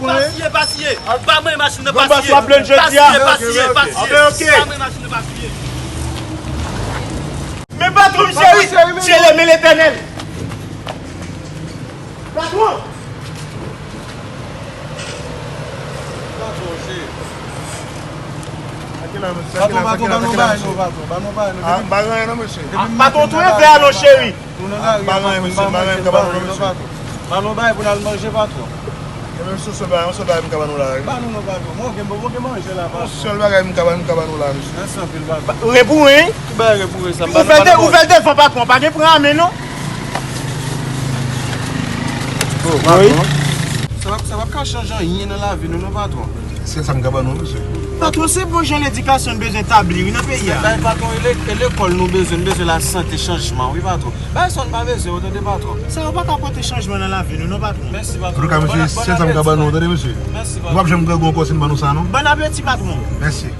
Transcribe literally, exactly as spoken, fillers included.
Pasiye, pasiye. Pa mwen machin nan, pasiye. Pasiye, pasiye, pasiye. Pa mwen machin nan, pasiye. Men patwon m cheri, cheri, men Letènèl. Patwon. Patwon, patwon, ba nou bagay nou, patwon, ba nou bagay nou. Ah, pa gen anyen non, mesye. Patwon, tou e fè a non, cheri. Nou nan lari, pa gen anyen, mesye, pa gen anyen m ka ba nou non, mesye. Ba nou bagay pou n al manje, patwon. Gen menm sou sèl bagay, yon sèl bagay m ka ba nou la, wi. Ba nou non, patwon. Mwen gen, mwen gen manje la, patwon. Yon sèl bagay m ka ba, m ka ba nou la, mesye. Mèsi anpil, patwon. Re pou re, wi. Ki bagay re pou re sa? Ou fè l de, ou fè l devan patwon, pa gen pran a men non. Oh, patwon. Sa va, sa va ka chanje anyen nan lavi nou non, patwon. Se sa m ka ba nou, mesye. Patwon, se bon jan ledikasyon n bezwen tabli, wi, nan peyi a. Bay patwon, e le-, e lekòl nou bezwen, n bezwen lasante, chanjman, wi, patwon. Bay sa n pa bezwen, ou tande, patwon. Sa yo pa ka pote chanjman nan lavi nou non, patwon. Mèsi, patwon. Antouka, mesye, se sa m ka ba nou, ou tande, mesye. Mèsi, patwon. Nou p ap janm grangou ankò si n ban nou sa, non. Bon apeti, patwon. Mèsi.